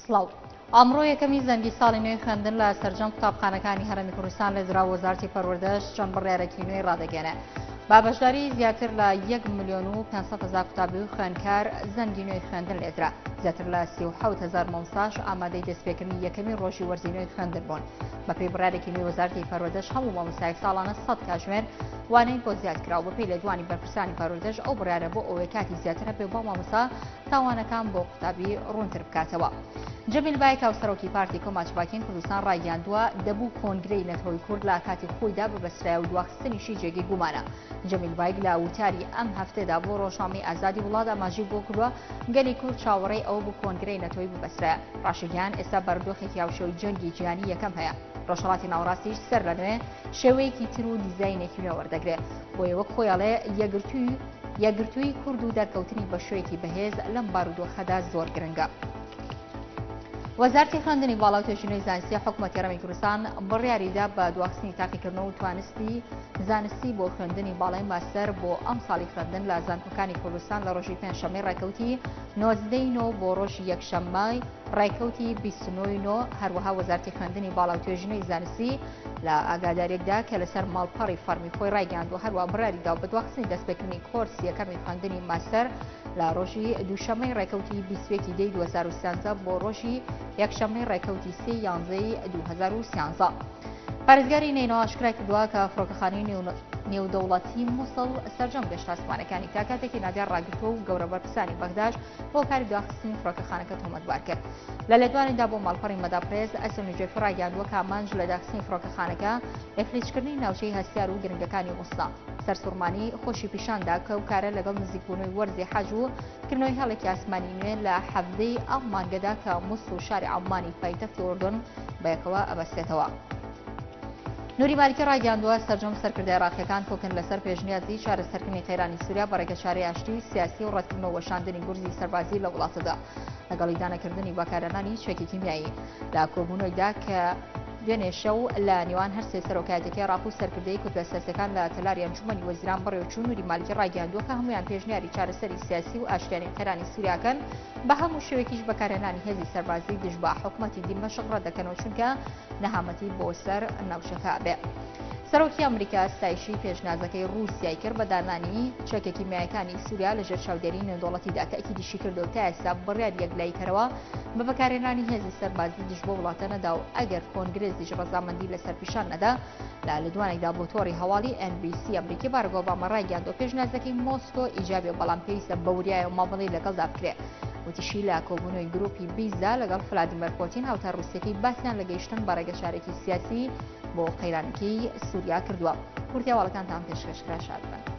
سڵاو. ئەمڕۆ یەکەمی زەنگی ساڵی نوێی خوێندن لە سەرجەم قوتابخانەکانی هەرێمی کوردستان لێدرا و وەزارەتی پەروەردەش چەند بڕیارێکی نوێی ڕادەگەێنێ. با بەشداری زیاتر لە 1 ملیۆن و 500 هەزار قوتابی و خوێندکار زەنگی نوێی خوێندن لێدرا. زیاتر لە 37 هەزار مامۆستاش ئامادەی دەستپێکردنی یەکەمین ڕۆژی وەرزی نوێی خوێندن بوون. بەپێی بڕیارێکی نوێی وەزارەتی پەروەردەش هەموو مامۆستایەک ساڵانە 100 کاژمێر وانەی بۆ زیاد کرا و بەپێی لێدوانی بەرپرسانی پەروەردەش ئەو بڕیارە بۆ ئەوەیە کاتی زیاتر هەبێ بۆ مامۆستا تاوانەکان بۆ قوتابی ڕوونتر بکاتەوە. جەمیل بایک هاوسەرۆکی پارتی کۆما چڤاکین کوردستان ڕایگەیاندووە، دەبوو کۆنگرەی نەتەوەی کورد لە کاتی خۆیدا ببەسترایە و دواخستنیشی جێگەی گومانە. جەمیل بایک لە وتاری ئەم هەفتەدا بۆ ڕۆژنامەی ئازادی وڵات ئاماژەی بۆ کردووە، گەلی کورد چاوەڕێی ئەوە بوو کۆنگرەی نەتەوەی ببەسترایە. ڕاشیگەیاند، ئێستا بارودۆخێکی هاوشێوەی جەنگی جیهانی یەکەم هەیە. ڕۆژهەڵاتی ناوەڕاستیش سەر لە نوێ شێوەیەکی تر و دیزاینێکی نوێ وەردەگرێ. بۆیە وەک خۆی ئەڵێ یەکگرتووی یەکگرتوویی کورد و دەرکەوتنی بە شێوەیەکی بەهێز لەم بارودۆخەدا زۆر گرنگە. وەزارتی خوێندنی باڵا و توێژینەوەی زانستی حکوومەتی هەرێمی کوردستان بڕیاریدا بە دواخستنی تاقیکردنەوە و توانستی زانستی بۆ خوێندنی باڵای ماستەر بۆ ئەم ساڵی خوێندن لە زانکۆکانی کوردستان لە ڕۆژی پێنجشەممەی ڕێکەوتی نۆزدەی نۆ بۆ ڕۆژی یەکشەممەی ڕێکەوتی 29 نۆ هەروەها وەزارتی خوێندنی باڵا و توێژینەوەی زانستی لە ئاگاداریەکدا کە لەسەر ماڵپەڕی فەڕمی خۆی ڕایگەیاندووە هەروە بڕیاری دا بە دواخستنی دەستپێکردنی کۆرسی یەکەمی خوێندنی ماستەر لە ڕۆژی دووشەممەی ڕێکەوتی 21 دەی 2013 بۆ ڕۆژی یەکشەممەی ڕێکەوتی سێ یانزەی 2013. پارێزگاری نەینەوا ئاشکرای کردووە کە فڕۆکەخانەی نێودەوڵەتی موسڵ سەرجەم گەشتە ئاسمانەکانی تا کاتێکی نادیار ڕاگرتووە و گەورە بەرپرسانی بەغداش بۆ کاری دواخستنی فڕۆکەخانەکە تۆمەتبار کرد. لە لێدوانێکدا بۆ ماڵپەڕی مەدا پرێس، ئەسلم نوجێفی ڕایگەیاندووە کە ئامانج لە داخستنی فڕۆکەخانەکە ئیفلیجکردنی ناوچەی هەستیار و گرنگەکانی موسڵە. سەرسوڕمانی خۆشی پیشان دا کە ئەو کارە لەگەڵ نزیکبوونەوەی وەرزی حەج و کردنەوەی هێڵێکی ئاسمانی نوێ لە حەڤدەی ئەم مانگەدا کە موسڵ و شاری عەممانی پایتەختی ئوردن بەیەکەوە ئەبەستێتەوە. نوری مالکی ڕایگەیاندووە، سەرجەم سەرکردە عێراقییەکان کۆکن لەسەر پێشنیازی چارەسەرکردنی قەیرانی سووریا بە ڕێگەچارەی ئاشتی و سیاسی و ڕەتکردنەوە وەشاندنی گورزی سەربازی لە وڵاتەدا لەگەڵ ئیدانەکردنی بەکارهێنانی چەکی کیمیایی لە کۆبوونەوەیدا کە دوێنێ شەو لە نێوان هەرسێ سەرۆکایەتەکەی عێراق و سەرکردەی کوتلە سیاسیەکان لە تەلاری ئەنجومەنی وەزیران بەڕێوەچوو نوری مالکی ڕایگەیاندووە کە هەموویان پێشنیاری چارەسەری سیاسی و ئاشتیانەی قەیرانی سووریاکەن بە هەموو شێوەیەکیش بەکارهێنانی هێزی سەربازی دژ بە حکومەتی دیمەشق ڕەتدەکەنەوە چونکە نەهامەتی بۆ سەر ناوچەکە ئەبێ. سەرۆکی ئەمریکا ستایشی پێشنازەکەی ڕووسیای کرد بە دانانی چەکە کیمیایەکانی سووریا لەژێر چاودێری نێودەوڵەتیدا تەئکیدیشی کردەوە تا ئێستا بڕیاری یەکلاییکەرەوە بە بەکارهێنانی هێزی سەربازی دژ بۆ وڵاتە نەدا و ئەگەر کۆنگرێسیش ڕەزامەندی لەسەر پیشان نەدا لە لێدوانێکدا بۆ تۆڕی هەواڵی NBC ئەمریکی باراک ئۆباما ڕایگەیاندووە پێشنازەکەی مۆسکۆ ئیجابیە بەڵام پێویستە بە وریایەوە مامەڵەی لەگەڵدا بکرێ. وتیشی لە کۆبوونەوەی گروپی بیستدا لەگەڵ فلادیمێر پۆتین هاوتا رووسیەکەی باسیان لە گەیشتن بە ڕێگەچارێکی سیاسی بۆ قەیرانەکەی سووریا کردووە. کورتی هەواڵەکانتان پێشکەش کرا شاد بن.